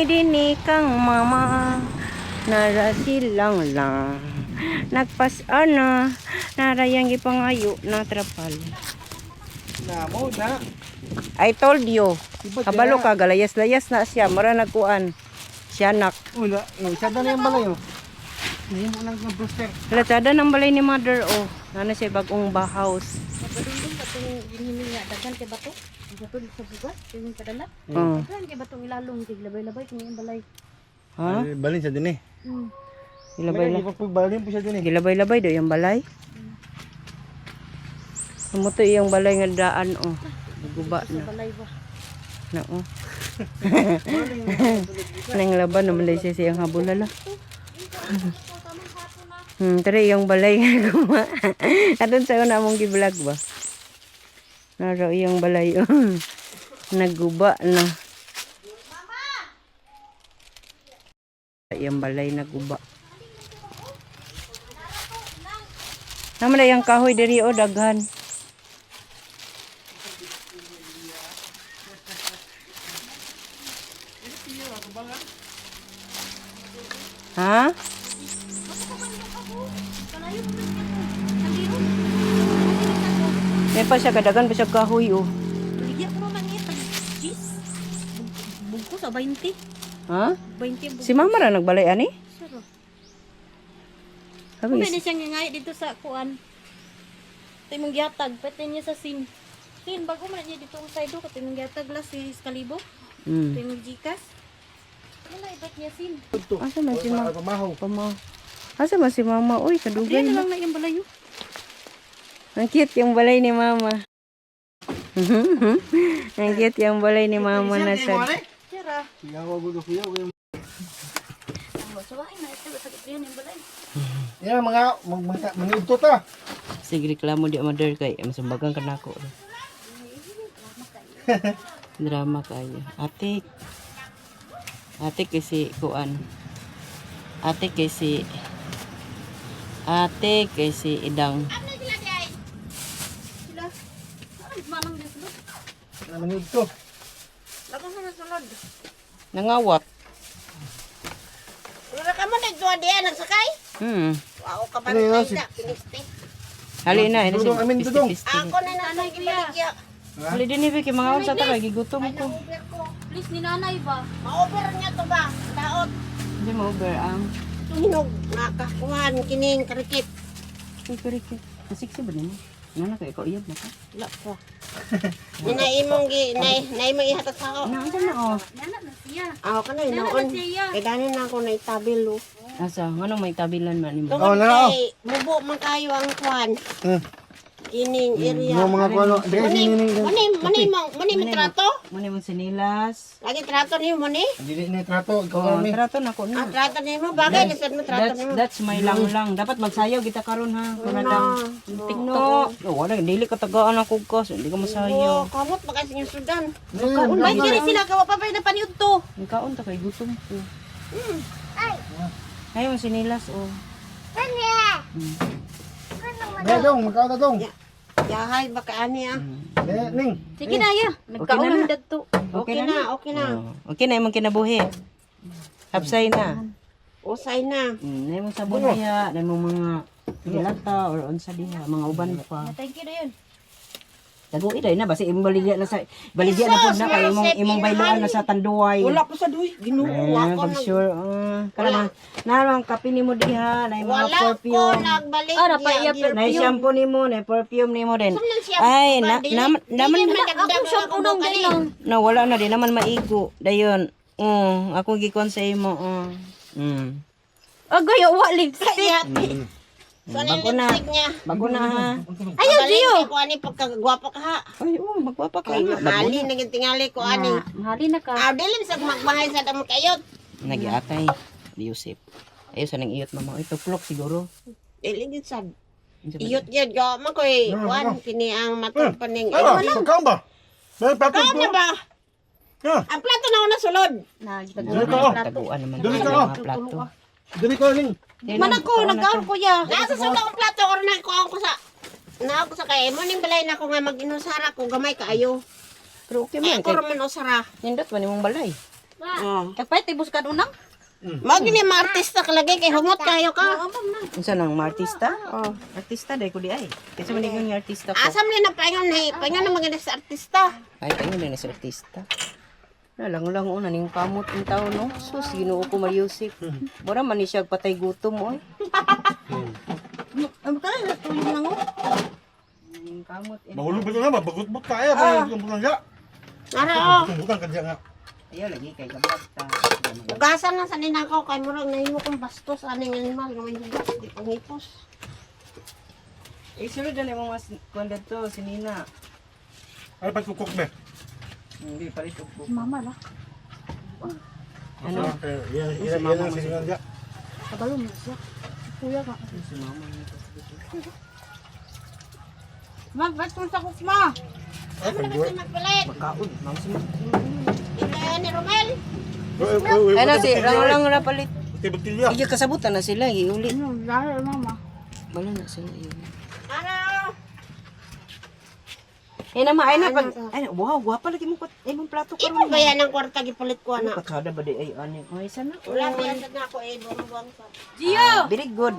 Dini kang mama nara silang lang nagpas ana narayang gipangayo na trapal. Na mo na. I told you. Iba Kabalo dira. ka galayas-layas na siya mura nagkuan. Siya nak. Wala, oh, sada na yung balay oh. Nahimo lang ng booster. Latsada ng balay ni mother oh. Nana siya bagong ba house. Mapadungdung katong ginhimil nga daghan kay bato. Bato sa bugas, yung padala. Oh. Daghan kay batong ilalong kay labay-labay kung yung balay. Ha? Balin siya din eh. Gilabay la. Balin po siya din eh. Gilabay-labay do yung balay. Amo to iyang balay nga daan oh. Guba Sa na. balay ba? Na oh. Nang laban naman dahil siya siyang habulala. Tara iyang balay nga guma. Aton sa una among gi-vlog ba. Naro iyang balay. Oh. Naguba na. Iyang balay naguba. Naman na iyang kahoy diri o daghan. Ha? May pa siya kadagan pa siya kahoy oh. Baligya ko naman niya tag cheese. Bugko sa 20. Ha? 20 ang Si mama ra nagbalay ani? bugko. Sabi, Pwede siyang ngayay dito sa kuan. Ito yung gihatag, pwede niya sa sin. Sin, bago man niya dito ang side do, ito yung gihatag last si Kalibo. Ito yung Gcash. Wala, ibat niya sin. Asa man si mama? Pamahaw. Pama. Asa man si mama? Uy, kadugay Diyan na na. lang na yung balayo. Ang cute yung balay ni mama. Ang cute yung balay ni mama na sa. Tira. Siyaw ko kuya. Suwain na ito, sa Gabriel yung balay. Yan mga mga maniudto ta. Sige, reklamo di mother kay masumbagan ka nako. Drama kayo. Atik. Atik kasi kuan. Atik kasi Ate kay si Idang. Sila. Ay, manang din sila. Maniudto. Lakas na sulod. Nangawat. Wala ka man nagduwa diya nagsakay. Wow ka ba Ano yun, na piniste. Hali na, ina si Dudong, amin, dudong. pisti-pisti. Ako na nasa gibaligya. Hali din ni Vicky, mga unsa ta kay gigutom ko. Over ko. Please, ni nanay ba? Ma-over niya to ba? Daot. Hindi mo over ang. Hinog nakakuhan kining karikit. Uy, kurike. Masiksi ba nimo? Nana kay ikaw iyab na ka. Wala ko. Ni na imong gi na na imong ihatag sa ako. Na unsa na oh. Nana na siya. Ako ka na Nana noon. na siya. Kay dani na ako na itabil oh. Asa nganong may tabilan man nimo? Tungod Oh, na, oh. kay mubo man kayo ang kuhan. Kining area. Mo mga kuno. Dili Mani ni ni. mani mani mo mani mo trato. Muna mong sinilas. Lagi trato niyo mani. Dili ni trato ikaw Oh, kami. trato na ko na. Ang trato niyo bagay na sad mo trato That's niyo. that's my lang lang. Dapat magsayaw kita karon ha. Kuna lang. Tikno. Oh, wala dili ka tagaan ako kas, hindi ka Oh, masayaw. kamot pa kasi yung sudan. Ba't kiri sila gawa pa ba na paniud to? Ang kaon ta kay gutom ko. Ay. Ay, mong sinilas oh. Dong, magkaon ta dong. Yahay baka ani ah. Ning. Sige na ya. Nagkaon na na dagto. Okay na, okay na. Oh, okay na imong kinabuhi. Hapsay na. Usay na. Na imong sabon diha, na imong mga dilata or unsa diha, mga uban pa. Thank you na yun. Taguid ay na basi imong baligya na sa baligya na pud na kay imong imong bayloan na sa Tanduay. Wala pa sa duy. Ginoo Eh, ako pag nag sure, kana na ang kape nimo diha, na imong mga Wala ko perfume. nagbalik. Ah, napaiya Di- Na shampoo nimo, na perfume nimo din. Ay, na, naman naman Akong shampoo nang din lang. na wala na di naman maigo. Dayon. Oh, ako gikon sa imo. Oh. Agay, wa lipstick. So, ano yung Bago na. lipstick niya? Bago na ha. Ayaw, Gio! Ko ani pagkagwapo ka ha. Ay, oh, magwapa ka. Kay mahali na gyud tingali ko ani. Mahali na ka. Ah, dili sa magbahay sa damo kayot. Nagiatay. Yusip. Ayo sa nang iyot mama. Ito plok siguro. Dili gyud sad. Unsa ba? Iyot gyud go man koy kuan kini ang matod pa ning. Ano? Magkaon ba? May plato Kaon na ba? Ha. Ang plato na una sulod. Na, Dili ka oh. Taguan naman Dili ang ka, oh. mga plato. Dili ka ning. Man ako nagkaon kuya. Nasa sulod ang plato or nagkuan ko sa na ako sa kay mo ning balay na ako nga mag-inusara ko gamay kaayo. Pero okay Ay, man. ako Kay, ra man usara. nindot man imong balay. Oh. Kagpait ibus kan unang. Mao gini mga artista kalagi kay humot kayo ka. Unsa nang mga artista? Oh, artista dai ko di ay. Kasi man yung artista ko. Asam ni na paingon na paingon na maganda sa artista. Ay, kayo na sa artista. Na lang lang una ning kamot ng tao no. Sus, Ginoo ko Mariusip. Mura man ni siya patay gutom oy. Ang kay tulog na ngo. Ning kamot eh. Mahulog ba ito na? Mabagot-bot tayo. Ah. Butang ya. Ara oh. Butang ka diya nga. Ayaw lagi kay gablog ta. Ugasan na sa ninakaw kay murag nahimo kong bastos aning animal nga may hugas di pangipos. Eh sulod na imong mas kuan dadto si Nina. Ano pa kukok me? Hindi palit og buko. Mama lah. Ano? Yan, yan, yan ang siningan diya. Kabalo mo siya. Kuya ka. Si mama nito. Ma, ba't sa kukma? Ay, Ano na kasi magpalit? Makaon, mama si Ito ni Romel. Ay na si lang lang ra palit. Tibatilya. Iya kasabutan na sila iuli. Ano, dahil mama. Bala na sila iuli. Ara oh. Eh na ma ay na pag ay wow, gwapa lagi mo imong plato Imo karon. ba yan ang kwarta gipalit ko ana? Katsada ba di ay ani? Ay sana. Wala pa yan na ako eh buwang pa. Gio! Very good.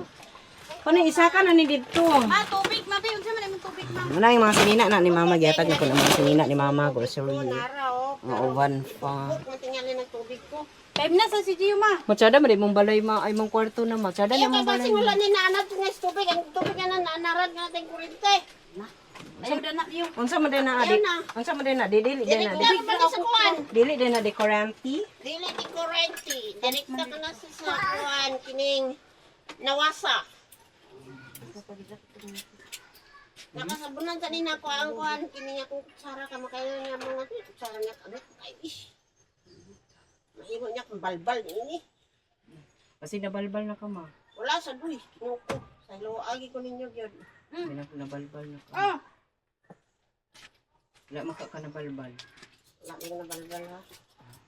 Kuno isa ka na ni didto. Ma, tubig, ma, be. Unsa man imong tubig, ma? Muna yung mga sinina na ni mama gihatag ko ng mga sinina ni mama grocery. Nara oh. Mga oven pa. Buk matingali ng tubig ko. Time na sa si Gio, ma. Matsada man imong balay ma ay mong kwarto na matsada Ayaw na kay imong balay. kasi wala ni naanad nga tubig. Ang tubig nga na naanarad nga natin kurente. Ayaw na na yung. Unsa man din na adi? Ayaw na. Unsa man din na di dili din na. Direkta ka pa sa kuwan. Dili din na di kuryente. Dili di kurente. Direkta ka na sa kuwan kining nawasa. Nakasabunan sa nina ko ang kuwan kining akong kutsara ka makayo niya mga kutsara niya ano ay ish. Mahimo niya kung balbal niini. Kasi nabalbal na ka ma. Wala sa duy kinuko. Sa agi ko ninyo gyud. Hindi na ko nabalbal na ka. Ah! Wala maka ka nabalbal. Wala nang nabalbal ha.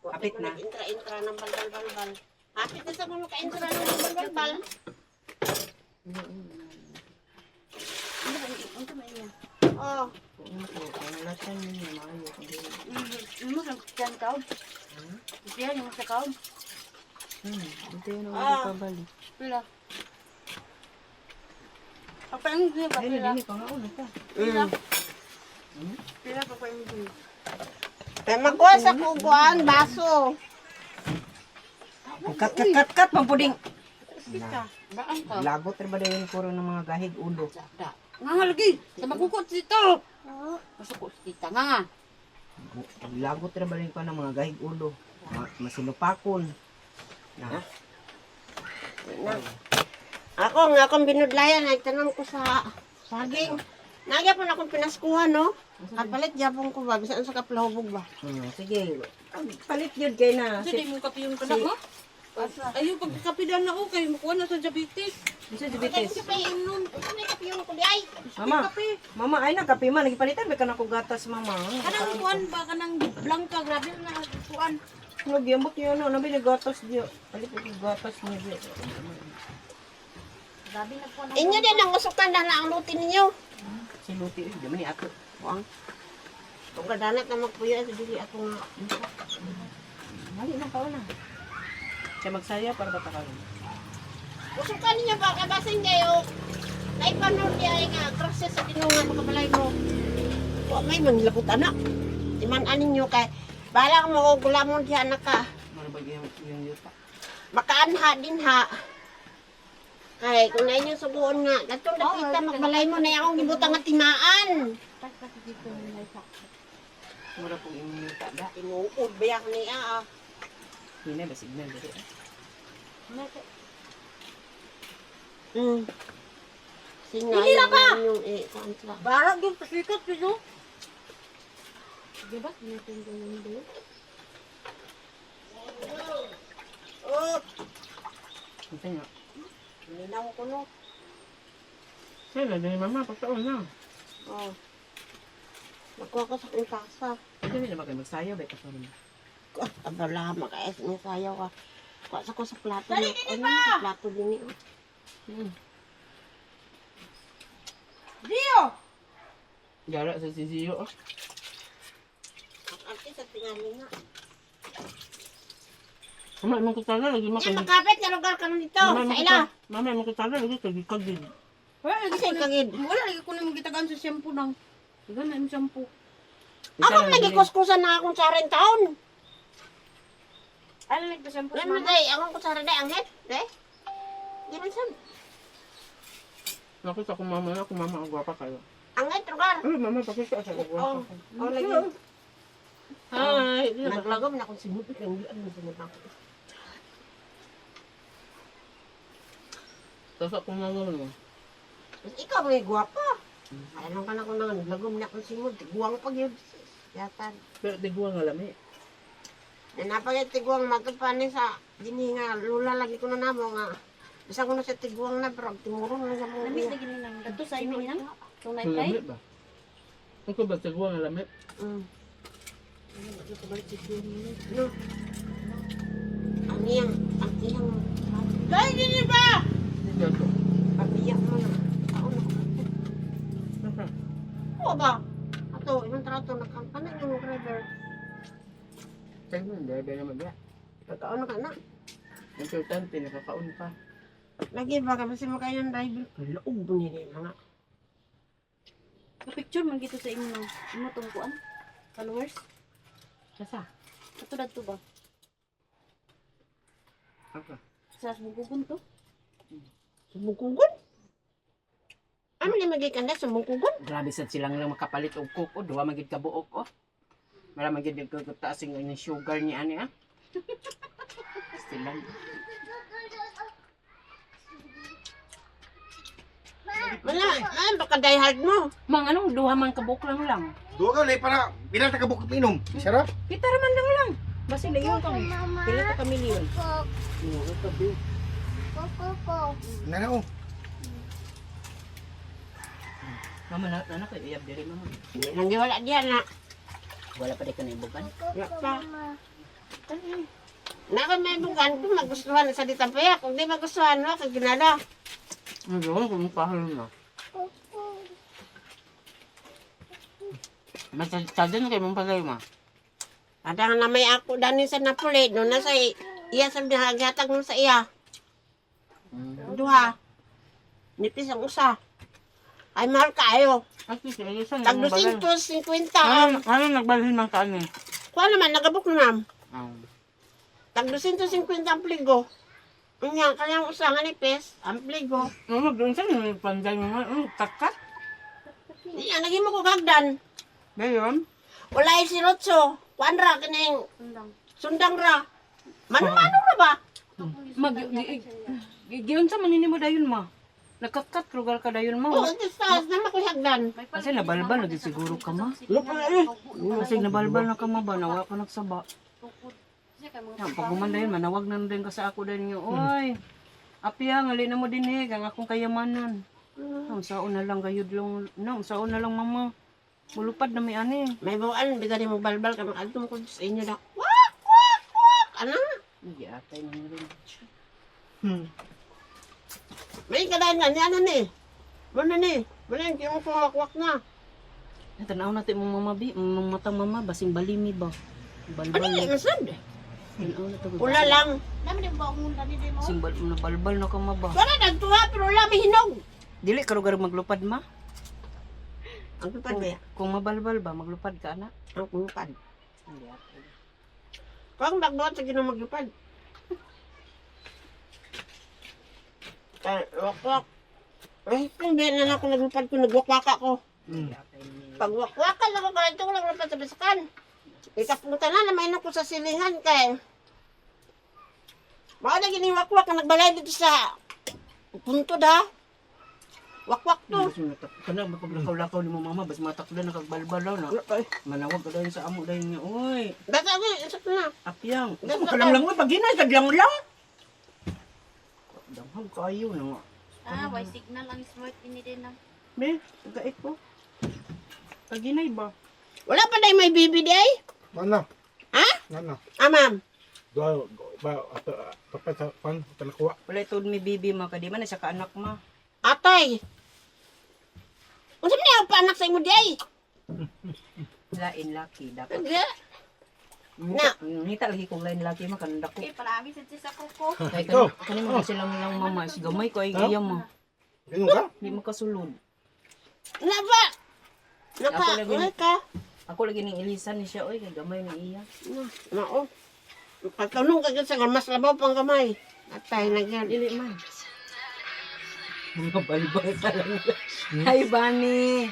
Kapit na. Intra-intra ng balbal-balbal. Hapit na sa mga ka-intra ng balbal-balbal. Oh, Ang lasa ninyo maayo. Mo sa tiyan ka. Tiyan mo sa kaon. Ito yun ang Ah. pabalik. Pila. Apa ang Gio ba Ay, pila? dili pa nga ulo ka. Pila pa pa yung Gio. Kaya magkuha sa kukuan, baso. Kat kat kat kat pampuding. Kita. Baan ka? Lagot ra ba dayon kuro ng mga gahig ulo. Da. Nga nga lagi. Sa magkukot dito. Masuko si tita. Nga nga. Lagot ra ba dayon ko ng mga gahig ulo. Masinupakon. Na. Na. Ako nga akong binudlayan, ay tanong ko sa saging. Nagya po na akong pinaskuhan, no? Kapalit, yapon ko ba? Bisan sa kaplahubog ba? Sige. Palit yun kay na. Kasi di mo kape yung kanak mo? Ayaw, pagkakape na ako, kayo makuha na sa diabetes. Unsa diabetes? Kape, inom. Ito may kape yung kuli ay. Mama. Mama ay na kape man nagipalitan ba ka na ko gatas mama. Kanang kuan ba, kanang blanca, grabe na kuan. Nagyambot niyo no, nabi gatas diyo. Palit ko gatas niyo diyo. Grabe na kuan. Inyo din ang usukan na ang luti ninyo. Si Luti, eh, di man ni ato. Huwag. Kung kadanat na magpuyo, sa dili ako nga. Mali na kauna. Siya magsaya para bata karon. Usukan ninyo ba? Kabasin kayo. Naipanor niya ay nga, krosya sa Ginoo nga makabalay mo. Wa may manghilabot anak. Timan-an ninyo kay bahala kang magugulamon diya anak ka. Mura ba yung yuta? Makaanha din ha. Kay kung na inyong suguon nga, katong dapita magbalay mo na akong gibutang nga timaan. Mura pong imong yuta da. Tinuod ba yan niya ah. Hinay ba signal diri? Singa Hindi pa! Yung, eh, kuan sila. Barang yung pasikat, pero. Diba? Oh, Unsa nga? ninaw ko no. Sila dili mama pagkaon na. Oh. Nakuha ko sa akong tasa. Dili na ba kayo magsayo ba karon? Ah, abala, makaes niya sayaw ka. Kuha sa ko sa plato. Dali, ano, sa plato din eh. Gio! Gara sa sisiyo. Ang arte sa tingali nga. Mama, imong kutsara lagi ma. Yan, makapit na lugar ka dito. Sa ila. Mama, imong kutsara lagi kay kagid. Wala lagi Kasi kagid. Wala lagi ko nang gitagaan sa shampoo nang. Tagaan na yung shampoo. Ako lagi kuskusan na akong saren taon. Ano nagpa-shampoo Wala mo day, akong kutsara day, anghit. Day. Di man sab. Nakita ko mama na, kung mama ang gwapa kayo. Anghit, lugar. Ay, mama, pakita sa Oh, gwapa. oh, lagi. Hi. Naglagom na akong simut. Ang ano simut ako. Tapos ako mama mo. Mas ikaw may gwapa. Ayaw ka na kung nang naglagom na akong simut. Tiguang pag yun. Yatan. Pero tiguang nga lami. Nanapagay tiguang matupani sa dini nga lula lagi ko na namo nga. Bisa ko na sa tiguang na pero timuro na sa mga. Namis lagi nang dato sa imo nang. Tunay tay. Lami ba? Ano ba tiguang nga lami? No. Ang iyang, ang iyang. Dahil dini ba? Dito. Pabiyak mo na. Taon na ko. Oo ba? Ato, imong trato nakampanan yung driver. Tayo mo, driver naman ba? Pagkaon na ka na. Importante, nakakaon pa. Lagi ba kasi mo kayo ng driver? Laog ni ni mga. Picture man gito sa imo nang. Imo tong kuan. Followers. Kasa? Ato dadto ba? Ako. Sa bugugon to. Sumungkugon? Ano ni magikan na sumungkugon? Grabe sad silang lang makapalit og coke o duha man gid ka buok o. Mara man gid kataas ang sugar niya ani ah. Silang. Wala, ay baka die hard mo. Mang anong duha man ka buok lang lang. Duha ka lay para pila ta ka bukod inom. Sarap. Kita ra man lang lang. Basi na yun kang pila ta ka milyon. Na na oh. Mama na na kay iyab diri mama. Nang wala diyan na. Wala pa di ka naibugan. Wala pa. Naka may bukan kung magustuhan sa ditampaya. Kung di magustuhan, wa kay ginada. Ano kung pahal na. Masadyan kay mong palay ma. Ada nga na may ako dani sa Napoli, no na sa iya sa gihatag mo sa iya. Duha. Nipis ang usa. Ay mahal kaayo. At least ayusan Tag 250 ang. Ano nagbalhin man ka ani? Kuha naman nagabok na ma'am. Ah. Tag 250 ang pligo. Unya kanyang usa nga nipis ang pligo. Mama doon sa may panday mama, takat. Iya nagimo ko hagdan. Dayon. Wala ay si Rotso. Kuan ra kining Sundang. sundang ra. Mano-mano ra ba? Mag giun sa man nimo dayon ma. Nakakat lugar ka dayon ma. Oo, oh, sa na ko hagdan. Kasi nabalbal lagi siguro ka ma. eh. Kasi nabalbal na ka ma ba nawa ka nagsaba. Ya, pag human dayon manawag na din ka sa ako dayon nga. Oy. Apya ngali na mo dinhi kang akong kayamanan. Na unsaon na lang gayud lang na unsaon na lang mama. Mulupad na may ani. May buwan, bitan mo balbal ka makadto ko sa inyo na. Wak wak wak. Ano? Giatay na rin. May kadayon nga niya na ni. Muna ni. Muna yung kiyong wak na. Tanaw natin mong mama bi, mong mata mama basing balimi ba. Ano Balbal. ni masad? Tanaw na to. Pula lang. Nami din ba ang dani din mo? Basing bal nabalbal na ka ma ba. Wala nagtuwa pero wala may hinog. Dili ka lugar maglupad ma. Ang lupad ba? Kung mabalbal ba maglupad ka ana. Ang lupad. Kung magbuhat sa ginoo maglupad. Kay wakwak. Eh, kung di na lang ako naglupad ko, nagwakwaka ko. Pag wakwakan ako, kahit ko lang lupad sa bisakan. Ikapunta na, namain ako sa silingan kay. Mao na gini wakwak nga nagbalay dito sa puntod ha. Wakwak to. Basing kana mapaglakaw-lakaw ni mo mama bas matakdan na kag balbal daw na. Manawag ka dayon sa amo dayon nga. Oy, Basta ako, isok na. apyang. Basta Unsa ka lang lang pag ginay kag lang lang. Danghag kayo na nga. Ah, way signal ang smart ini din nang. Be, gait ko. Paginay ba? Wala pa na may bibi di ay? Mana? Ha? Mana? Ah, ma'am. Duha ba ato tapay sa pan talakuwa. Wala tuod mi bibi ma kadi man na siya kaanak ma. Atay. Unsa man ang paanak sa imo di ay? Lain laki dapat. Hindi. Na. Ngita lagi kong lain laki ma kananda ko. Okay, parami sa sa kuko. Kay Ikaw. kani mo silang lang mama is gamay ko ay Huh? iya mo. Ganun ka? Di makasulod. Na ba? Naka, Ako lagi. ay ka. Ako lagi ning ilisan ni siya oy kay gamay ni iya. Na, nao. Pagtanong ka dyan sa mas labaw pang kamay. Atay na yan. Dili man. Mga balbal sa lang. Hi, Bunny.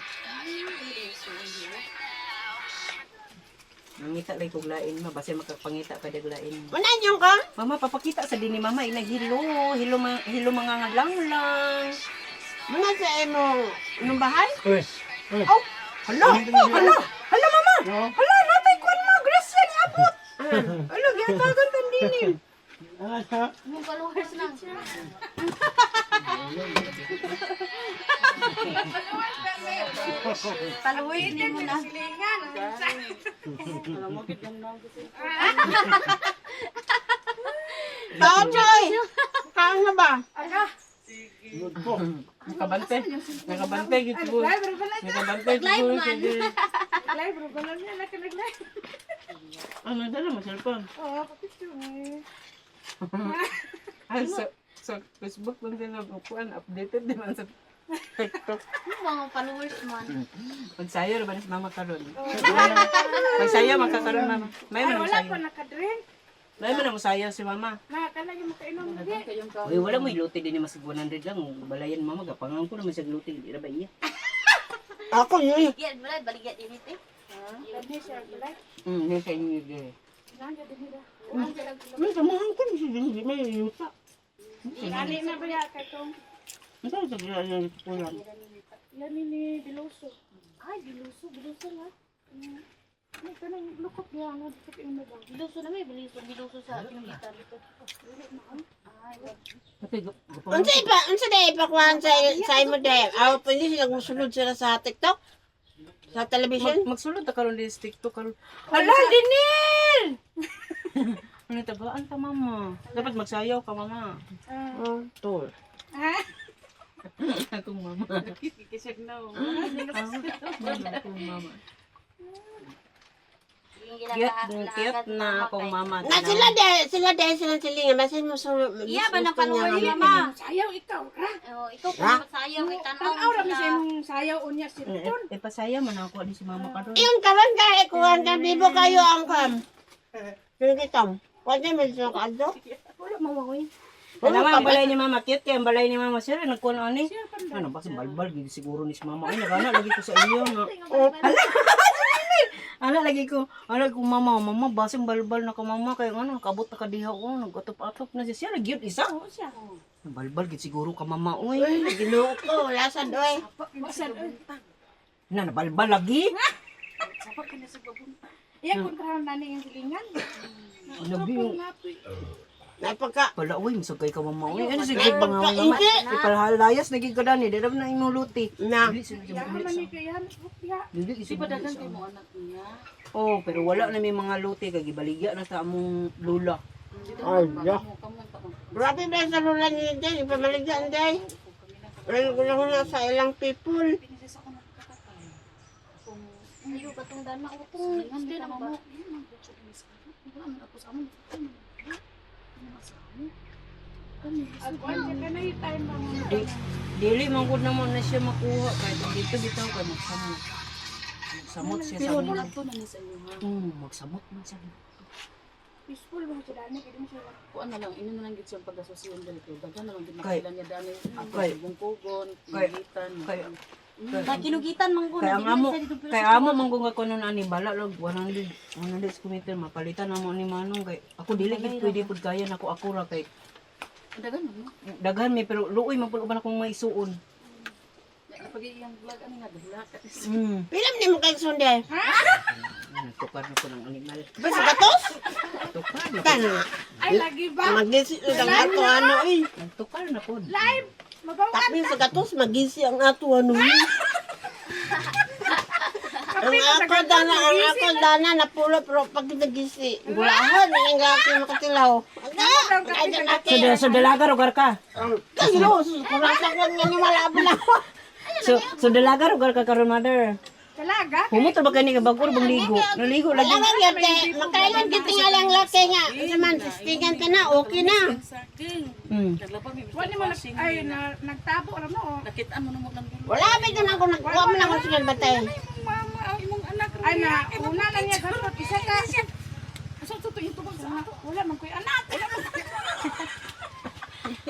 Mangita lagi kog lain ma basta makapangita pa dag lain. Wala niyong ka? Mama papakita sa dinhi mama inag hilo, hilo ma, hilo mga nga lang. Muna sa imo nung bahay? Uy. Uy. Oh, Hala, hala, hala mama. No? Hala, natay kuan ma, grasya ni abot. Hala, gihatagan tan dinhi. Ah, ha? Mong followers lang. Followers din mo na. Taon, Joy! Kaon na ba? Good po. Nakabante. Nakabante gid ko. Nakabante gid Live ko. man. Ano dala mo cellphone? Ay, sa Facebook lang sila kuan updated di man sa TikTok. Ano mga followers man? Magsayo ra ba ni si mama karon? Magsayo magkakaroon mama. May man Wala sayo. pa nakadrink. May man mo sayo si mama. Nakakala yung makainom lagi. Uy, wala mo iluti din ni mas 100 lang. Balayan mama gapangan ko naman sa gluti di ra ba iya. Ako yun. Yan, wala, baligya din ito. Lagi siya balay. Ni sa inyo di. May samahan ko si Dindy, may yuta. Dali na ba ya katong Ito sa ginagawa ko lang. yan ni Biloso. Ay, biluso, biluso na. Ano kanang lukop niya ang sa inom ba? Biluso na may, biluso, biluso sa kinugitan. Pati Unsa ipa, unsa day ipakuhan sa imo day? Aw, pwede sila musulod sila sa TikTok? Sa television? Magsulod ta karon din sa TikTok karon. Hala, Dinil! Ano tagaan ka mama? Dapat magsayaw ka mama. Oh, tol. Akong mama. Kisag na. Akong mama. Yung Cute, cute na akong mama. Na sila day sila silingan basin musulod. Iya ba ng followers mama? Sayaw ikaw ra. Oh, ikaw Ha? pa magsayaw kay tanaw. Tanaw ra mi sa imong sayaw unya si Ton. Eh, pasaya man ako ni si mama karon. Iyon karon kay kuhan ka bibo kayo ang kam. Sino kitam? Pwede man siya kaadto? Wala mawawi. Tanawa ang balay ni mama cute kay ang balay ni mama sir nagkuan ani. Ano ba sa balbal gid siguro ni si mama ay nagana lagi ko sa iyo nga. Ala, ala lagi ko, ala ko mama, mama basing balbal na ka mama kay ano kabot na ka diha ko nagatop-atop na siya siya gyud isa. Balbal gid siguro ka mama oy. Uy, Ginoo ko, wala sad oy. Na nabalbal lagi. Iya kun karon nani yung silingan. Lagi yung Napagka pala oy masagkay ka mama oy. Ano sige mga mama. Pagkaingi. Ipalayas na gid ka dani, di ra na imong luti. na Dili sila Yahan man ni kay yahan ya. Dili isip pa dagan kay mo anak niya. Oh, pero wala na may mga luti kay gibaligya na sa among lula. Ay, ya. Grabe ba sa lula niya day, ipamaligyan day. Wala ko lang na sa ilang people. Ayo katong dana ko tong next na ba? Agwan siya kanay time ba mo. Di, dili man gud namo na siya makuha kay dito bitaw kay magsamot. Magsamot siya sa amo. Magsamot man siya. Peaceful ba siya dani kay di mo siya. Kuan na lang, ino na lang gid siyang pag-asosyon dali kay daghan na lang gid Kay- makilala niya dani ako kay- sa bungkugon, kay- kinigitan. Kay Kay kinugitan man ko kay na ang amo kay amo man kung ako nun ani bala log 100 100 square meter mapalitan na mo ni Manong kay ako dili gid pwede pud kaya nako ako ra kay Daghan man no. daghan mi pero luoy man pud uban akong maisuon. Pag iyang vlog ani nga dahila. Pila man nimo kay sunday? Nagtukar na ko ng animal. Basta gatos? Tukar na ko. Kana. Ay lagi ba? Magisi ang ato ano eh. Nagtukar na ko. Live mabaw Tapin sa gatos, magisi ang ato ano eh. Ang ako dana napulo pero pag nagisi, gulahon ang laki makatilaw. Aga, ay laki. So, so dalaga rugar ka. Kasi no, kurasa ko nga ni wala pa na. So dalaga rugar ka karon mother. Talaga? Humot ra ba kani ka bag-o ra bang ligo? Naligo Wala lagi. man gyud kay makailan gid tingalang laki nga. Unsa man testingan ta na okay na. Wala mo ay na, nagtabo ra mo. Wala ba gyud ako nagkuha man ako sa batay. Ay na una lang niya gasot isa ka. Asa to yung tubag sa ato? Wala man koy anak. Wala man koy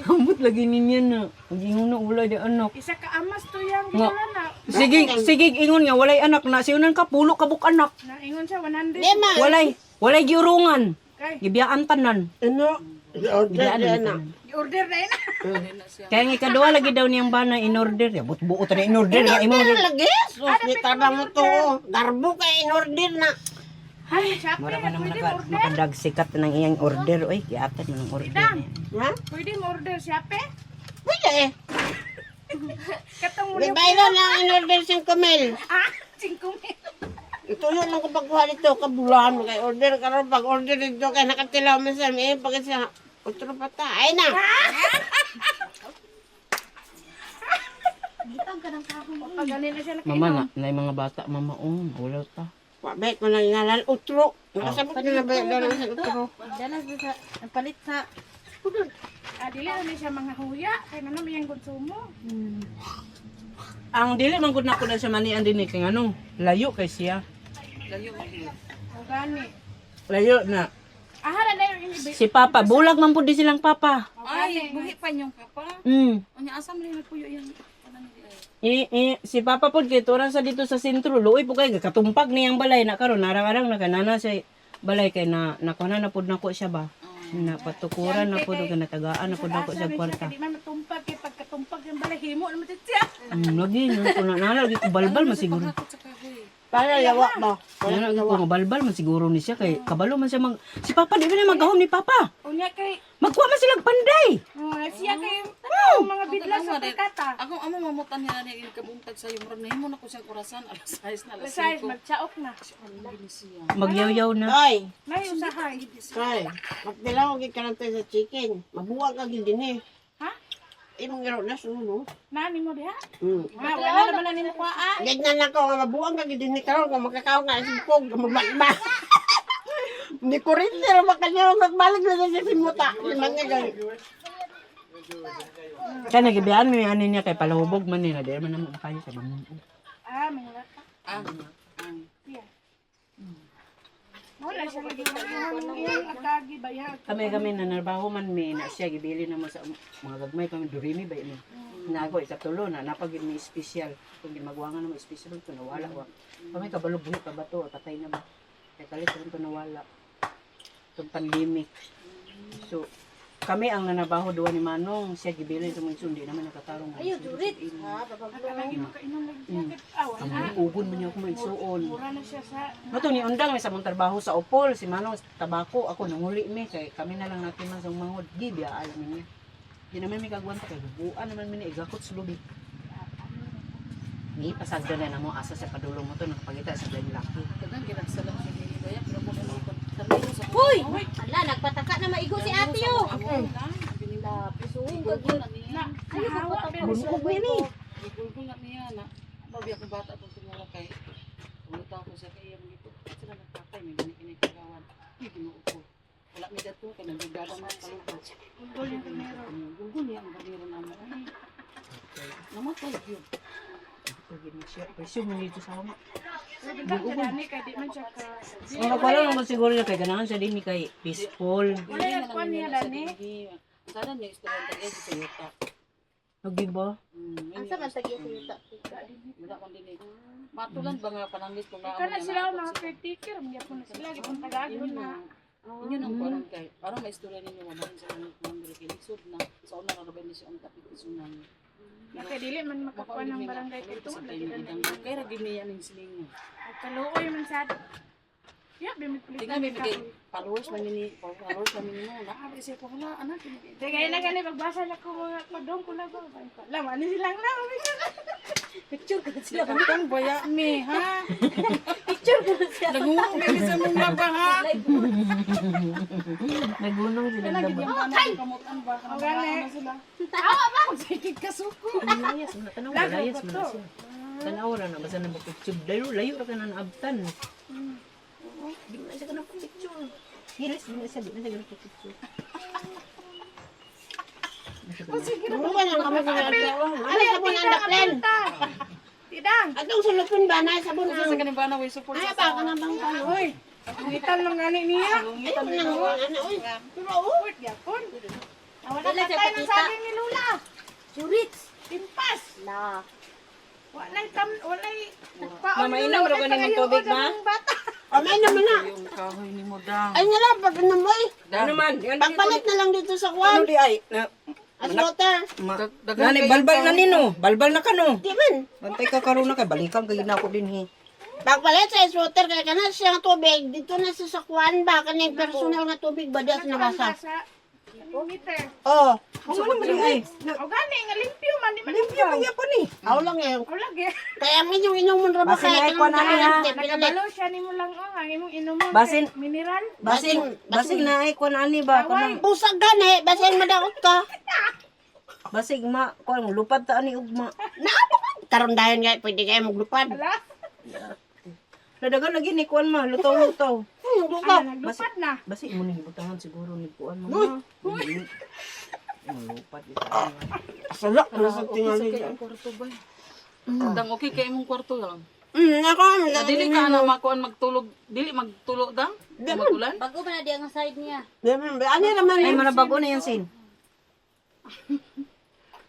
Humot lagi niya na. Ang ingon na wala di anak. Isa ka amas to yang Nga. wala na. Sige, sige ingon nga walay anak na siunan ka pulo ka buk anak. Naingon siya 100. Di man. Walay, walay giurungan. Kay Gibiyaan tanan. Ano? Order Gibiyaan na na. tanan. i-order na ina. Kaya nga ikaduha lagi daw niyang bana in order. Ya but buot na in order nga imo. Order lagi. Sus ni tabang mo to. Garbo kay in order na. Ay, Shopee Mura na man naman pwede naka, mo order. makadagsikat ng iyang order oy, giatan man ang order niya. Ha? Pwede mo order Shopee. Pwede eh. Katong Di muli. ba na ang in order siyang kumel? Ah, 5,000. Ituyo lang ko pagkuha dito, kabulan mo kay order karon pag order dito kay nakatilaw man sa eh pag sa otro pa ta. Ay na. Pag ganun na siya Mama na, na mga bata mama oh, wala ta. Wa bet mo nang ngalan otro. Nakasabot na na ba lang sa otro. Dala sa ang palit sa Ah, dili na ni siya mga huya. Kay na naman yung konsumo. Ang dili man gud nako na siya manian dinhi kay nganong layo kay siya. O gani. Layo na. Ahara na yung ibi. Si Papa, bulag man pud di silang Papa. Ay, buhi pa niyong papa. Unya asa man nagpuyo yang Si Papa pod kay turan sa dito sa sentro, luoy po kay katumpag niyang balay na karon narang-arang nakanana siya balay kay na nakuha na pod nako siya ba. Napatukuran na pod ug natagaan na pod nako siya Asa rin siya kwarta. kay di man matumpag kay pagkatumpag yung balay himo naman siya. Lagi no ko na nala lagi ko balbal man siguro. Para yawa ba? Nala lagi ko nga balbal man siguro ni siya kay kabalo man siya mag Si Papa di ba na magahom ni Papa? Unya kay Magkuha man silang panday. oh, siya kay tanaw, mga bidla sa pagkata. Ako amo mamutan niya na yung kabuntag sa iyo. Murag nahimo na ko siyang orasan alas 6 na alas Besides, 5. magchaok na. Magyawyaw na. Ay, Nay usahay. kay. Magtilaw gid ka lang tayo sa chicken. Mabuwag ka gid dinhi. Ha? Imong giro na suno. Nani mo diha? Mm. Ah, wala naman na nimo kuha. Gignan na ko nga mabuang ka gid dinhi karon kung makakaon ka sa bukog magbakba. Hindi ko rin pero makanyo magbalik na sa simuta. Liman niya gani. Kaya nagibiyaan mi ani niya kay palahubog man nila di man namo kayo sa mamuo. Ah, may lata. Ah, Siya. Wala siya lagi iyang atagi ba iya. Kami kami nanarbaho man mi na siya gibili na mo sa mga gagmay kami durimi ba ini. Na ako ikatulo na napagid mi special kung gimagwangan na mo special to nawala wa. Kami kabalo buhi pa ba to patay na ba. Kay kalit ron to nawala. Itong pandemic. So kami ang nanabaho duwa ni Manong siya gibili sa mga sundi naman nakatarong. Ayo durit. Lagi makainom lagi siya. Ah, wala. Ang ugon man niya ako maigsuon. Mura na siya sa Mato ni undang may sa mong trabaho sa Opol, si Manong sa tabako, ako nanguli mi kay kami na lang natin man sa mangod, di biya alam niya. Di naman mi kagwanta kay bubuan naman mi ni igakot sa lubi. Ni pasagdo na namo asa sa padulong mo to nakapagita sa blind lucky. Tagang ginagsalam siya ni Baya pero kung ano ko sa Hoy! Ala nagpataka na maigo si ate yo. Ako na Lapis unggo gyud. na. Ayo Nahawa pagpataka. pero Bunog ni ni. Gulgul na niya na. Babi akong bata itong tumula kay. Umuta ko siya kay iyang dito. Sila nagpatay, may gani kinay kagawan. Uy, Ginoo ko. Wala mi dato kay nagdadama ng palugod. Gulgul yung kamero. Gulgul niya ang ganiro na mo. Ay, namatay yun. Pagid mo siya. Presyo mo dito sa amo. Bigla ka dani kay di man siya ka. Ang kakwala naman siguro niya kay ganahan siya din ni kay peaceful. Wala yung kuwan niya dani. Sana niya istorya ang sa yuta. Lagi ba? Asa man tagi sa yuta? Wala kong dinig. Matulan ba nga pananglit kung Ikaw na sila ang mga caretaker, magyapon na sila gipon tagagon na. Inyo nang kuwaran kay aron maistorya ninyo mamahin sa kanyang kuwan diri kay lisod na sa una ra ba ni siya ang tapit isunan. Na kay dili man makakuan ng barangay kay tungod lagi na. Kay ra gid niya ning silingon. Kaluoy man sad. Ya, bimit pulit. Tingnan may bigay followers man ni followers man ni mo. Naa siya ko hala anak. Dagay na gani pagbasa na ko mga kodong ko na ko. Lam ani silang lang. Picture ko sila. Kantang baya mi ha. Picture ko sila. Nagungo mi sa mong laba ha. Nagunong sila Kana gid daba. yung anak kamutan ba O gani. sila. Awa ba kung sige kasuko. Layas man tanong, layas man na siya. Tanaw ra na basta na picture. Layo layo ra ka na naabtan. Di na siya ka picture. Hilis di na siya, di na siya ka picture. Tumukan lang kami sa adlaw. Ano sabon ang daklen? Tidang. Atong sulupon ba na sabon Sa ang. kaning bana way support Ay sa ba ka na bang Uy. Ngitan lang gani niya. Ay nang ano oy. Pero oh. Support gyapon. Wala Wala siya patay ng pakita. saging ni Lula. Churits. Timpas. La. Walay tam, walay paon Mama, ni Lula, inom ra walay ka nimong pangayuod tubig, ang ma? Bata. Amay naman na. yung kahoy ni mo dang. Ay nga lang pag ano mo eh. Ano man? Yan Pagpalit na lang dito sa Ano kwan. di ay? Na, As water. ma, Daghan Nani, kayo balbal na nino. Balbal na ka no. Di man. Bantay ka karon na kay balikan kay na ako din hi. Pagpalit sa ice water kay kana siya nga tubig dito na sa sakwan ba kaning personal nga tubig ba di sa nabasa. Sa meter. Oh, Ano man di ay? O gani nga limpyo man di man. Limpyo man gyapon ni. aw lang eh. O lagi. Kaya ang inyong inomon ra ba Basin kay ay kwan ani ha. Nagabalo siya nimo lang oh, ang imong inomon. Basin. kay mineral. Basing basing na ay kuan ani ba kanang Busag gani, basin madaot ka. basig ma kuan lupad ta ani ugma. Naa ba ka? Karon dayon nga pwede kayo maglupad. Ala. Nadagan lagi ni kuan ma lutaw-lutaw. Lupaw. Ala, naglupad na. Basig mo ning butangan siguro ni kuan ma. Lupad ito. Sala na sa Okay sa tingali. kay ang kwarto ba? Dang okay kay imong kwarto lang. Ako Na dili ka na makuan magtulog, dili magtulog dang. Magulan. Bago pa na di ang side niya. Ano naman Ay manabago na yan sin.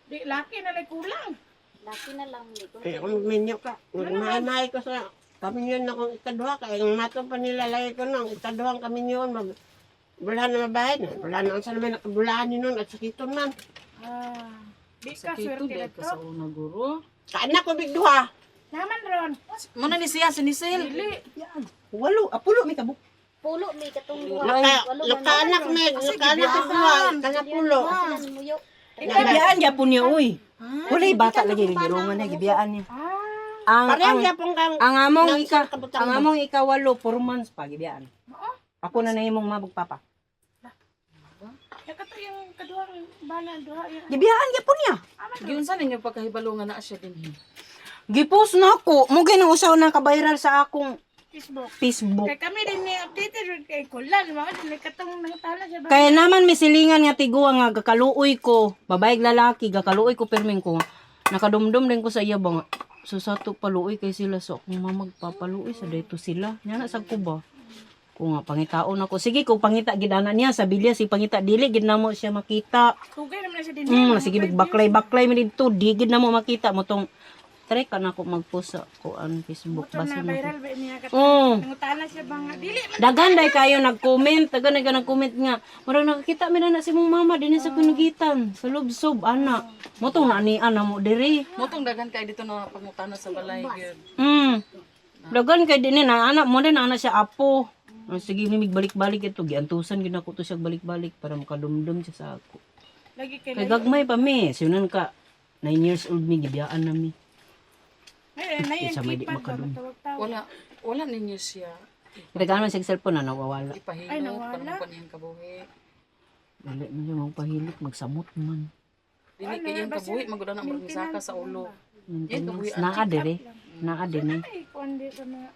Di laki na lay kulang. Laki na lang. Di ko. Eh, kung minyo ka, nagmahay ko sa kami yun akong ikaduha kaya yung mato pa nila lagi ko nang ikaduhang kami yun mag bulahan na mabahin wala na sa naman nakabulahan yun nun at sakiton man Ah. Di ka Sakito swerte di na ka sa to. una guro. kaanak ko bigduha Naman ron. Muna ni siya sinisil. Dili. Walo, apulo mi kabuk. Pulo may katong duha. naka Walo man. nakaanak may nakaanak ko duha kanapulo Sila muyo. Gibiyaan gyapon niya uy. Walay bata lagi girungan na gibiyaan niya. Ah. Ang pareho ang, gyapon kang ang among Nang ika sa kabutang ang among ikawalo 4 months pa gibiyaan. Ako na nahimong mabog papa. Nakato yung kaduhang bana duha yung Gibiyaan gyapon niya. Giunsa ninyo pagkahibalo nga naa siya dinhi. Gipos na ako. Mo ginang usaw na ka-viral sa akong Facebook. Facebook. Kay kami din ni updated rin kay kulan mga din katong nangtala siya ba. Kaya naman may silingan nga tiguan nga gakaluoy ko. Babae lalaki gakaluoy ko perming ko. Nakadumdum din ko sa iya ba nga. So sa to paluoy kay sila so akong mamagpapaluoy sa dito sila. Nya na sad ko ba. Ko nga pangitaon ako. Sige ko pangita gid ana niya sa bilya si pangita dili gid namo siya makita. Tugay naman na siya din. Sige baklay-baklay mi didto di gid namo makita mo tong try ka na ako magpost sa kuan Facebook Ito na basin na. viral ba niya katong nangutana siya ba nga dili man Dagan day kayo nag-comment, dagan day kayo nag-comment nga. Murag nakakita mi na na si mong mama dinhi sa kunugitan, sa lubsob ana. Mo tong naani ana mo diri. Motong daghan kay dito na pangutana sa balay gyud. Dagan kay dinhi na ana mo din ana siya apo. Ah, sige mi balik-balik ito giantusan gid nako to siya balik-balik para makadumdum siya sa ako. lagi kay Kay gagmay pa mi, sinunan ka 9 years old mi gibiyaan na mi. Ay, na yung Sa may di keypad ba makadum. matawag-tawag. Wala wala ninyo siya Kaya man siya cellphone na nawawala. ipahilot Ay, nawala. kanang kaniyang kabuhi. Dili man siya magpahilot, magsamot man. Dili kay iyang kabuhi magud na murag misaka sa ulo. Maintenance. Naa dire. Naa din eh. Ay, kuan di sa mga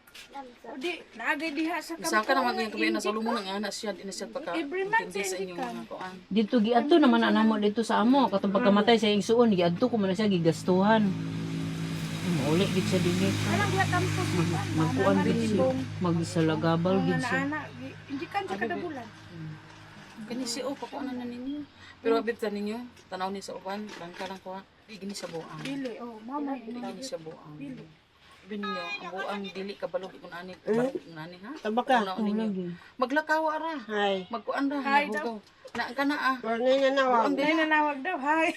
o di naagay diha sa kampo. Misaka naman iyang kabuhi nasa ulo mo nang ana siya di na siya pagka Every month intindi siya sa inyong ka. mga kuan. Dito giadto naman na namo dito sa amo katong pagkamatay sa iyang suon giadto ko man na siya gigastuhan. Mauli gid siya dinhi. Alang diha kampo sa kuan. Magkuan gid siya. Magsalagabal gid siya. Ana, hindi kan sa kada bulan. Kani si o pakuan na ninyo. Pero abit sa ninyo, tanaw ni sa uban, langka lang ko ha. Di gini siya buang. Dili, oh, mama Dili gini siya buang. Sabi ninyo, ang buang dili kabalo kung ani, kabalo kung ani ha. Tabaka. Tanaw ninyo. Maglakaw ra. Hay. Magkuan ra, Hi, nahugaw. Na ka na ah. Wala na nawag. Nay nanawag daw, hi.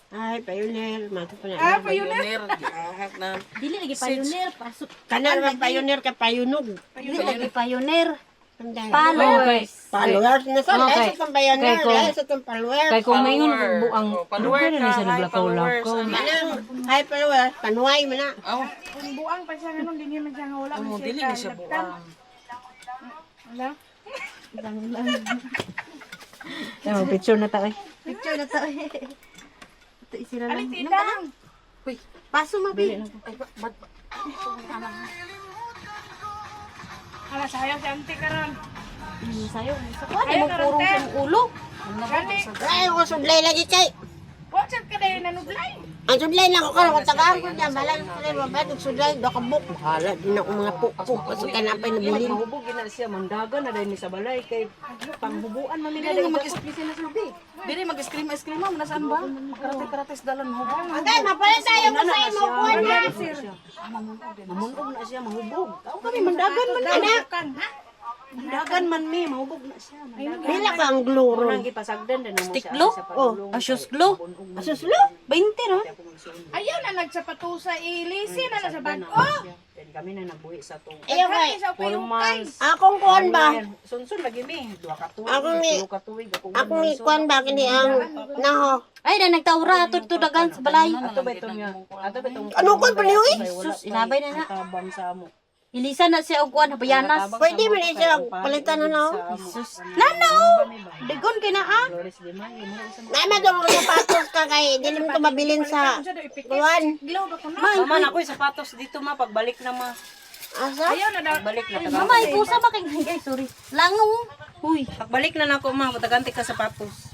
Ay, pioneer. Mato pa na. Ah, pioneer. Pioneer. Gihak na. Dili lagi pioneer. Pasok. Kana naman pioneer ka payunog. Dili lagi pioneer. Tandaan. Followers. Followers na sa Okay. okay. sa tong pioneer, Kay kung- lahi sa tong followers. Kay kung maingon Follower. og buang, Oh, follower ano na ka. siya Hi, naglakaw-lakaw. followers. Kanang hi followers, panuay man na. Oh, Kung buang pa siya ganun, dinhi man siya nga wala man oh, siya. dili ni siya kalabtan. buang. Wala. Ay, mag picture na ta eh. Picture na to. Ito isira lang. Alit idang. Paso mabi. Ala sayo si auntie karon. Sayo. Sa kuan mo purong sa ulo. Gani. Ay, ko sudlay lagi kay. Wa sad ka dayon nanublay. Ang sudlay na ko karon kung tagaan ko niya, bahala ko sudlay, mabad og sudlay, do ka buk. Bahala din ako mga pukpuk kasi kanapay na bilin. Mahubog gina siya mandaga na dahil ni sa balay kay panghubuan man nila Dili nga mag Dili mag ice cream mo nasaan ba? Karate-karate sa dalan mo. Okay, mapalit tayo ko sa imo kuan ha. Mamunog na siya mahubog. Tao kami mandagan man Anak, Mandagan man mi mahubog na siya. Mandagan. pila ka ang glue ron. Unang gipasagdan din mo siya. Stick glue? sa padulong. Oh, asyos glue. Asuslo? 20 no? Ayaw na nagsapatusa ilisi na na sa bag-o. Then kami na nagbuhi sa tong Ayaw kay. Sa 4 ukay-ukay. months. Akong kuan ba? Sunsun lagi mi, duha ka tuig, Akong tulo ka tuig, ako Akong ikuan ba kini ang naho. Ay, na nagtaura ato dito dagan sa balay. Ato ba itong nga? Ato ba itong Ano kuan pa niyo eh? Sus, inabay na na. Tabang sa amo. Ilisa na siya og kuan habayanas. Pwede man siya palitan na no. Sus. Nana oh. Dagon kay na ah. Flores de Mayo, mura sa Naima daw mga sapatos ka kay dili mo to mabilin sa Unsa daw ipikit? kuan. Glow ba kuno? Mama, na ako'y sapatos dito ma, pagbalik na ma. Asa? Ayaw na daw. Pagbalik na taga. Mama, ipusa ba kay ay sorry. Langaw. Huy. Pagbalik na nako ma, patagante ka sapatos.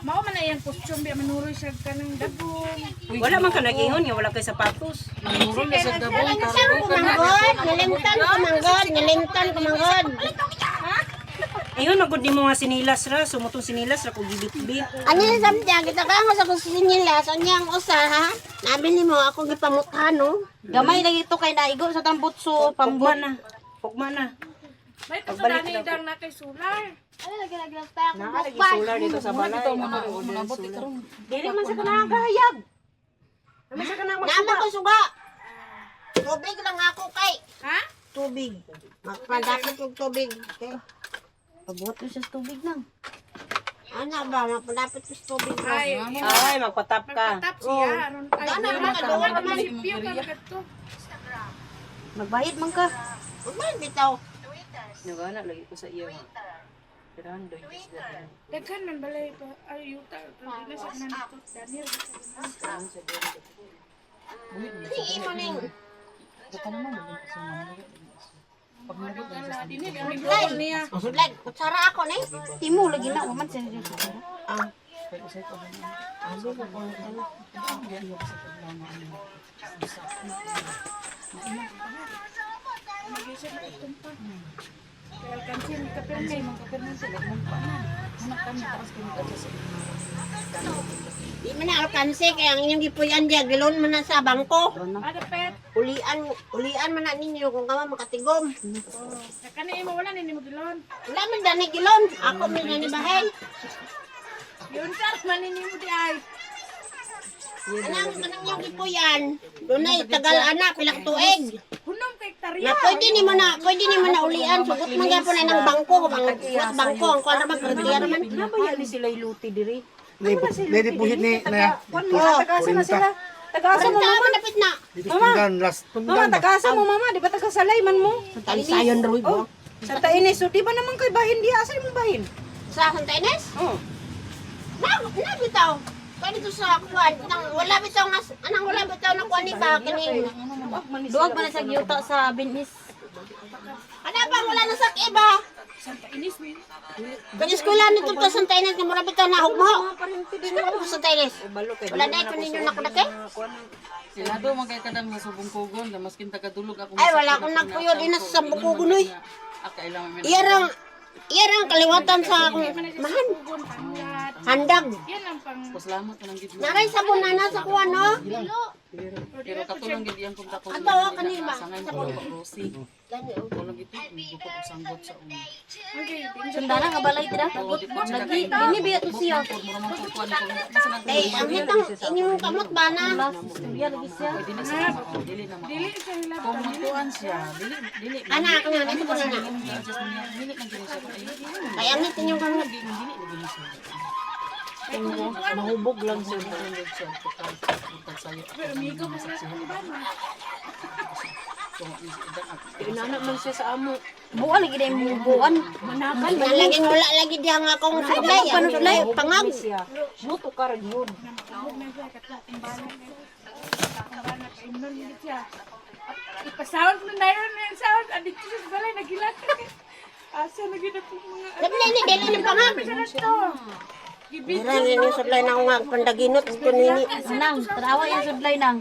Mao man na iyang costume biya manuroy siya kanang dagong. Wala man ka nag-ingon nga wala kay sapatos. Manurol na sa dabong Saan kumanggod? Nalimtan kumanggod, nalimtan kumanggod. Ingon magud nimo nga sinilas ra, sumutong sinilas ra ko gibitbit. Ano yung samtya? Kita ka nga sa kusinila. Sa niyang usa ha? Nabili mo ako gipamuthan no. Gamay lagi ito kay naigo sa tambutso Pugma pambot. na. Pugma na. May kasalanan dang na kay solar. Naa lagi solar dito sa balay. Dili man sa kanang gahayag. Naman sa kanang Nama ko suga. Tubig lang ako kay. Ha? Tubig. Magpadapit og tubig. Okay. Pabuhat ko siya sa tubig nang. Ano ba? Magpadapit og tubig. Ay, Ay, magpatap ka. tap siya aron ay. Dana naman ka doon naman. Sipyo ka kadto. Magbayad man ka. Ugman bitaw. Nagana lagi ko sa iya. Tirahan doy. Daghan man balay pa ay yuta pero di na sa kanan dito. Daniel. Ni imo ning Niya. Sudlag, kutsara ako ni. Timo lagi na uman siya. Ah. Kaya kansin ka pero kay Di man na alkanse kay ang inyong gipuy-an diya gilon man na sa bangko. Ada pet. Ulian, ulian man na ninyo kung kama makatigom. Kani imo wala ni mo gilon. Wala man dani gilon. Ako man nani bahay. Yun sar man ni mo di ay. Anang kanang inyong gipuy-an. Dunay tagal anak pila ka tuig. Hunom kay Na hektarya. pwede nimo na ulian sugot man gyapon na ng bangko ang mas bangko ang kuan ra man krediya naman. Nabaya ni sila iluti diri. Lady puhit ni na. Kuan mo tagasa na sila. Tagasa mo Mama, mama. malapit na. Dito sa Tundan, last Mama, Tundan ba? tagasa mo mama, di ba tagasalay man mo? Talisayon roy Oh, Santa Ines, so di ba naman kay bahin diha? Asa imong bahin? Sa Santa Ines? Oh. Na na bitaw. Kani to sa kuan nang wala bitaw nga anang wala bitaw na kuan ni ba kining. Duwag man na sa giyuta sa Binis. Ana ba wala na sa iba? Santa Ines ni. Kani eskwela nito ta Santa Ines nga mura bitaw na hugmo. Sino ko Santa Ines? Balo kay Wala na ito ninyo nakadake? Sila do man kay kadam sa subong kugon, maskin tagadulog ako. Ay, wala akong nagpuyo din sa Sambukugon, oy. Akailang may Iyarang kaliwatan sa akong mahan. Kugon panglat. Handag. Yan ang pang Pasalamat na lang gid. Naray sabon na nasa kuan no? Pero katulong gid iyang kung dako. Ato, kanina. Sangay ko Rosie. Gani, oh. Tulong gid ko ko sanggot sa una. Okay, Sundana nga balay tira. Lagi dini biya to siya. Mura man ko kuan ko. Eh, ang hitang inyong kamot ba na? Mas istorya lagi siya. Dili sa mao, dili na mao. Dili siya hilabtan. Kung magkuan siya, dili dili. Ana, ako nga, ito ko na na. Dili na gini siya. Kaya ang inyong kamot. Dili na gini siya. Mahubog lang siya. Tulong gid siya. Pagkag sayo. Pero amigo pa sila sa ba? Inana man siya sa amo. Buan lagi dai mo buan. Manakan Na lagi wala lagi diha nga akong sudlay. Ang sudlay pangag. siya. Muto ka ra gyud. Ipasound na na yun yung sound. Andito siya sa balay, nagilat. Asa na gid ako mga Sabi na ini dili ni pangag. to. Dira ni ni sudlay na akong pandaginot ko nini. Nang, tanawa yung sudlay nang.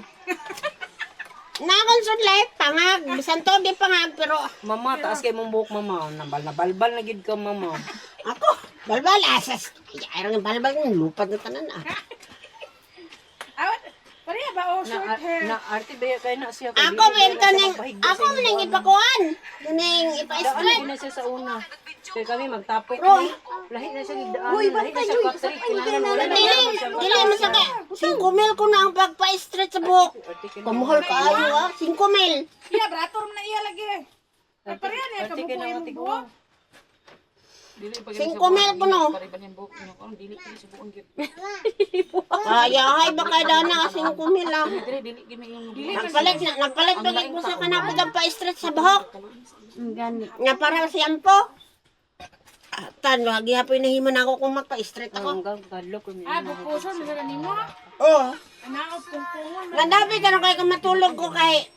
Na akong sudlay pangag bisan to di pangag pero Mama, taas kay mong buhok mama. Nabal na balbal na gid ka mama. ako balbal asas. Ay ay ang balbal ng lupad na tanan ah. Awat, pareha ba o Na, short hair? na arte ba kay na siya kay Ako dili may na siya ning magpahigda ako sa man ning imo. ipakuan. Kining Daan ipa-straight. na na siya sa una. Kay kami magtapok Roy. ni. Lahi na siya gigdaan. Uy, lahi na siya patrik. Wala na Dili, siya dili masaka. 5 mil ko na ang pagpa-straight sa buhok. Pamahal kaayo ah, 5 mil. Iya, brator man na iya lagi. Ay, pareha niya Arte kabuko kay na yung ate ko. buhok. Dili pa 5 mil ko no. Pariban yung buhok niyo karon dili kini subuon gyud. Ay, ay baka dana 5 mil ah. Dili dili gini yung Nagpalit na, nagpalit pa gid ko sa kanako ang pa-straight sa buhok. Gani. Nga para siyampo. Tan, lagi hapoy nahiman ako kung magpa-straight ako. Hanggang kadlok ko niya. Ah, bukuson mo na nimo. Oh. Anaop kung Nandabi ka na kay kung matulog ko kay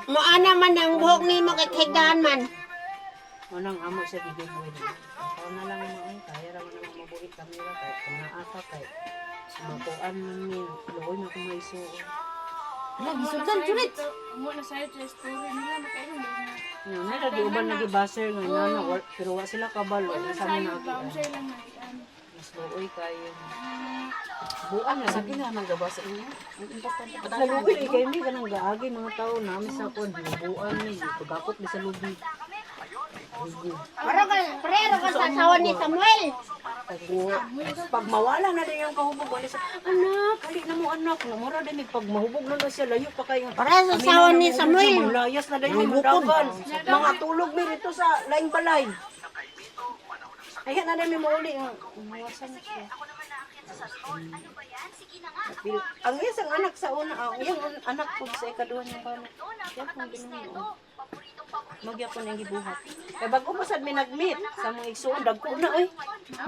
moana man ang buhok nimo kay higdaan man. Unang amo siya gigugwin. Ikaw na lang mo ay kaya ra man ang mabuhi kami ra kay kung naa ka kay matuan man ni luoy na kung maisuon. Lagi sudlan jurit. Mo na sayo sa story nila makaingon. Nga na lagi uban lagi baser nga na na pero wa sila kabalo sa amin na Sayo ba unsay lang nakian. Mas luoy kayo. Buan na Sa gina nang gawa sa inyo. Ang importante pa Naluoy kay kay mi kanang gaagi mga tao nami sa kon buan ni pagakot ni sa lubi. Pero ka, pero ka sa asawa ni Samuel. Pag mawala na din yung kahubog, wala sa anak, hali na mo anak, namura din eh, pag mahubog na na siya, layo pa kayo. Para sa asawa ni Samuel. Layas na din may madagan. Mga tulog mi rito sa laing balay. Ayan na din may mauli. Umawasan na siya. Ang isang anak sa una, ang iyang anak po sa ikaduha niyang bana. Yapon Ginoo. Magyapon ang gibuhat. Kay bago mo sad mi nag-meet sa mga igsuon dagko na oy.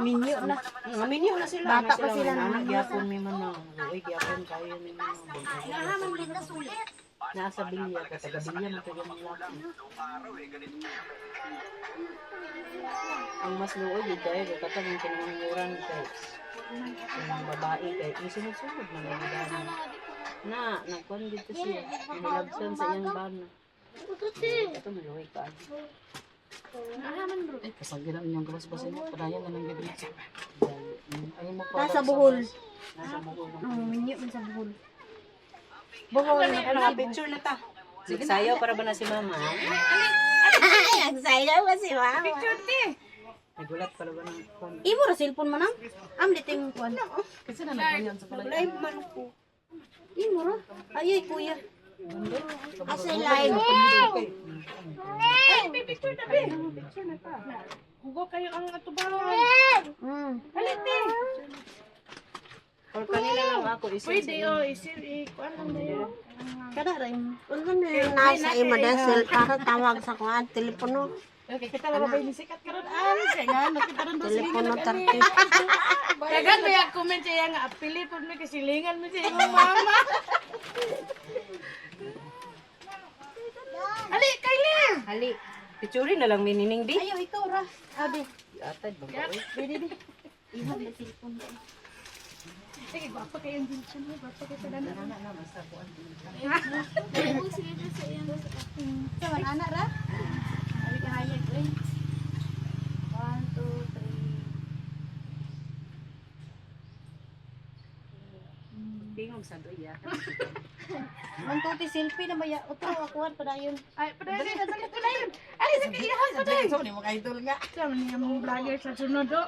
Minyo na. Nga minyo na sila. Bata pa sila anak gyapon mi man na. Oy gyapon kayo mi man. Naa sa bilya ka taga bilya man taga mga laki. Ang mas luoy gid kayo kay katong ang kinanguran kay ang babae kay ang sunod-sunod man ang dana. Na nagkuan dito siya. Nilabsan sa iyang bana. Ito maluoy ka. Ay kasagina inyong gawas ba sa inyo. Padayon na lang gid. Ay mo pa. Nasa Bohol. Nasa Bohol. Minyo man sa Bohol. Bohol. Ano nga, picture na ta. Nagsayaw para ba na si mama? Ay, ang sayaw ba si mama? Picture ti. Nagulat para ba ng kwan? Imo ra cellphone man ang. Am dito yung kuan. Kasi na nagbayan sa balay. Live man ko. Imo ra. Ay ay kuya. Asa live. Ay, may picture na be. Picture na ta. Hugo kayo ang atubangan. Halit ti. Or kanila lang ako. Isa Pwede oh, isil i kuan lang dayo. Kada ra imo. Unsa na yung nasa ima dahil para tawag sa kuan telepono. Okay, kita lang ba ni sikat karon an? Kaya nga nakita ron do Telepono 30. Dagan ba yung comment siya nga apili pud mi kasi silingan mo siya imong mama. Ali, Kylie! Hali. Picture na lang minining di. Ayo ikaw ra. Abi. Atad ba ba? oy? Dili dili. Imo ra cellphone. Sige, gwapa kayo ang Gilson mo, gwapa kayo sa dana. Sa man ana ra. Abi ka hayag oy. 1 2 3. Tingog sa doya. 1 2 3 selfie na maya utro akuan padayon. Ay, padayon, dali, padayon. Ali, sa kaiyahan, padayon. Sa ni mga idol nga. Sa man niya mga vlogger sa sunod, oh.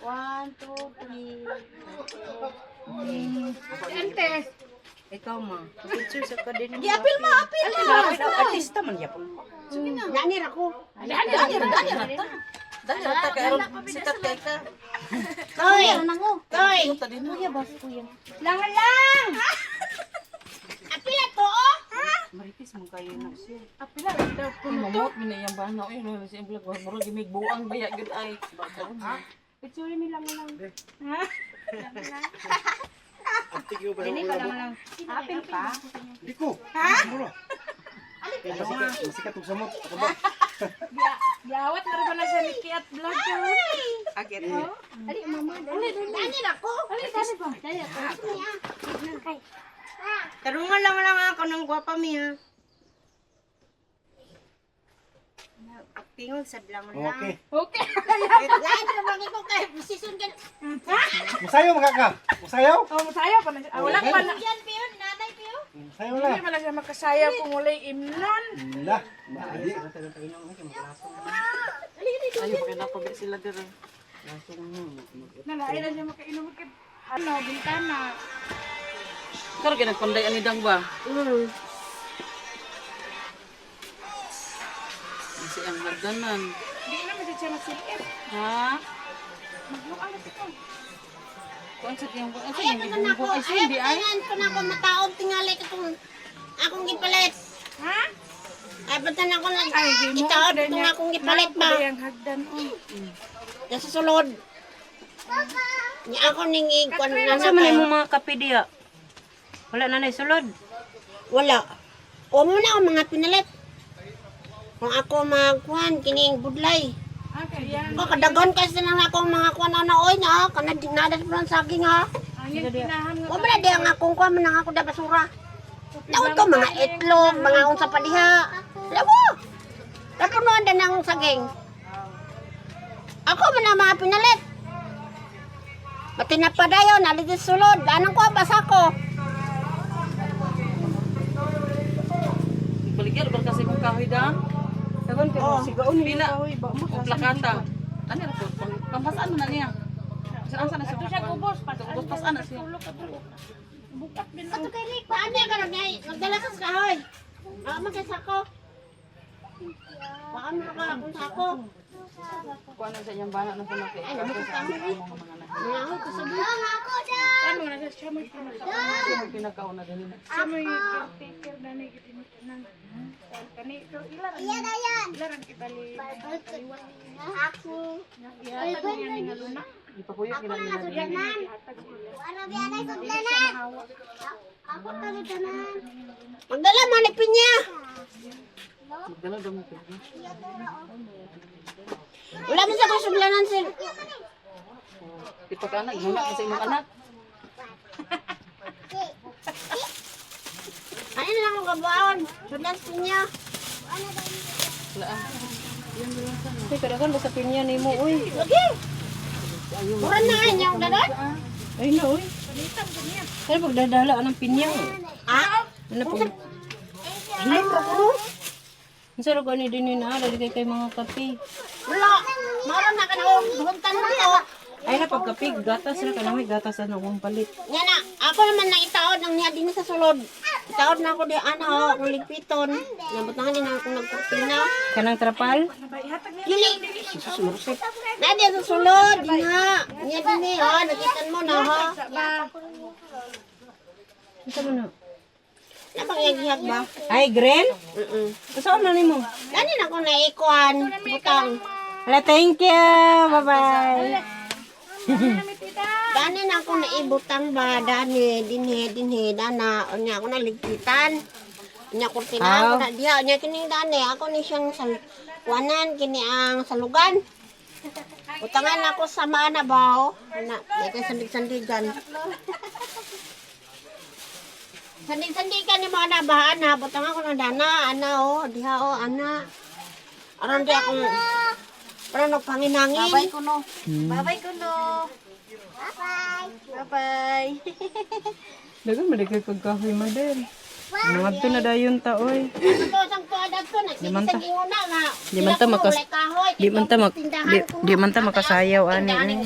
1 2 3. Si Ante. Ikaw ma. Picture sa ka din. Di apil ma, apil ma. Artista man yapon. Nani ra ko. Dali, dali, Dali ra ta. Dali ra ta kay aron sikat kay ka. Toy, Kuya nang oh. toy. Ta din. Kuya bas kuya. Lang lang! Apila to oh. Marites mo kayo. kayo na siya. Apila lang daw Ay, kuno to. mamot mi na iyang bana. Uy, ano si vlog. Murag gimig buang baya gud ay. Picture mi lang lang. Antik yung ba Dili ka lang lang. Apil pa. Di ko. Ha? Kaya masikat, masikat og samot. Ako ba? Giawat na rin ba na siya ni Kiat Vlog karon? Akit. Dani na ko. Ali dali ba? Tarungan lang lang ako ng gwapa mi ha. Pagtingog sad lang lang. Okay. Okay. Lain ra bagi ko kay season ka. Musayo mga ka. Musayo? Oh, masayaw pa na siya. Ah, wala pa na. Yan piyo, nanay piyo. Musayo na. Hindi man na siya makasayaw kung walay imnon. La. Maali. Ayo pa kina pa sila dire. Nalain na siya makainom kay ano, bintana. Karon kay nagpanday ani dang ba? Si ang hagdanan. Di na man siya magsilip. Ha? Magluang na siya. Kuan sa tiyang kuan sa Ayaw iyang pa na ako. gibumbong ay Ayaw sindi pa ay. na pa na ako mataob tingali ka kung akong gipalit. Ha? Ay pa na ako nag Ay, di mo. itaob itong akong gipalit ba. Ang hagdan oh. Nasa sulod. Nya ako ning ikuan na Asa man imong mga kape diya? Wala na nay sulod. Wala. O mo na ako mga pinalit. Kung ako magkuhan kining budlay. Ah, kaya Ko kadagon kasi na akong mga kuan ana oy na kana dinada sa pulang saging ha. ang iyang tinaham nga Wa man na di ang akong kuan man ang ako da basura. Daw to mga itlog, mga unsa pa diha. Lawo. Napunuan din ang saging. Ako man ang mga pinalit. Matinapa dayon, naliti sulod. Anong ko basa ko? Baligya ba kasi kung kahoy dang? Dagon kay oh. Sigaon ni Pila. kahoy ba mo. O plakata. Ano ra ko? Pampasaan mo na niya. Saan saan na siya? Ato siya gubos, Gubos pasaan na siya. Bukat bin. Ato kay Rick, paano ka nag nagdala ka sa kahoy? Ako man kay sako. Baka mo ka akong sako. Kuan na sa iyang bana na sa laki. Ay, naman sa kahoy. Mga ako kasabot. Ano na siya may Siya mo pinakauna din nila. Siya may caretaker na ni nang kani ito ila ra. Ila ra kibali. Ako. Ihatag niya ni nga luna. Ipakuyo kina nila din. Ihatag nila. Ako Dili siya mahawa. Ako tanan. Magdala man ni pinya. Magdala daw mo. Wala man sa kasuglanan si Ipakaana guna kasi imong anak. Ano na lang ang kabuaon? Sudlan sa pinya. Wala ah. Kay kadagan ba sa pinya nimo oy. Lagi. Mura na nga inyong dalan. Ay na oy. Kaya pagdadala anang pinya. Ah, Ano pag ay, pro Unsa ra gani din ni na dali kay kay mga kape. Wala. Mara na ka na oh. Buhuntan mo to. Ay na pagkape gatas ra kanang may gatas na akong palit. Nga na, ako naman na itaod ang niya din sa sulod. Itaod na ako di ana oh, akong ligpiton. Nabutangan din akong nagkurtina. Kanang trapal? Dili. Na di sa sulod, din ha. Niya din eh, ha. Nakitan mo na ha. Unsa man na? Napangyagihag ba? Ay green? Mm. Unsa man nimo? Dani na ako naikuan. Butang. Hala, thank you. Bye-bye. Dani na ako naibutang ba? Dani, dinhe, dinhe, dana. Unya ako naligpitan. Unya kurtina ako na diha. Unya kining dani. Ako ni siyang sal kuanan, kini ang salugan. Utangan ako sa mana ba? oh. Ana, di kay sandig-sandigan. Sandig-sandigan ni mga na ba ana, butangan ko na dana, ana oh, diha oh, ana. Aron di akong aron nagpanginangin. Bye kuno. Bye-bye kuno. Bye-bye. Bye-bye. Dagan man kay kagkahoy mader. Nangadto na dayon ta oy. Ano to, sang tuwa to, Di man ta- nagsigisag na nga. di man ta makas- di man ta mak- di man ta makasayaw, ani, eh.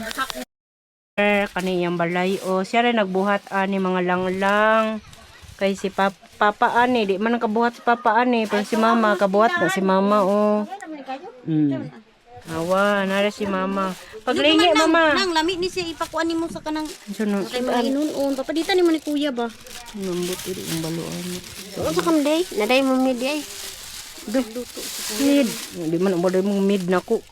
Eh, kaniyang balay o siya rin nagbuhat ani mga langlang kay si papa ani di man nakabuhat si papa ani pero si mama kabuhat na si mama o. Awa nara si mama paglingi mama. Nang lami ni siya ipakuan nimo sa kanang Sunod. kay mga inunon. Papadita nimo ni kuya ba? Nambot ito ang baluan. Unsa kam day? Naday mo mid day. Mid. Di man ang mong mid nako.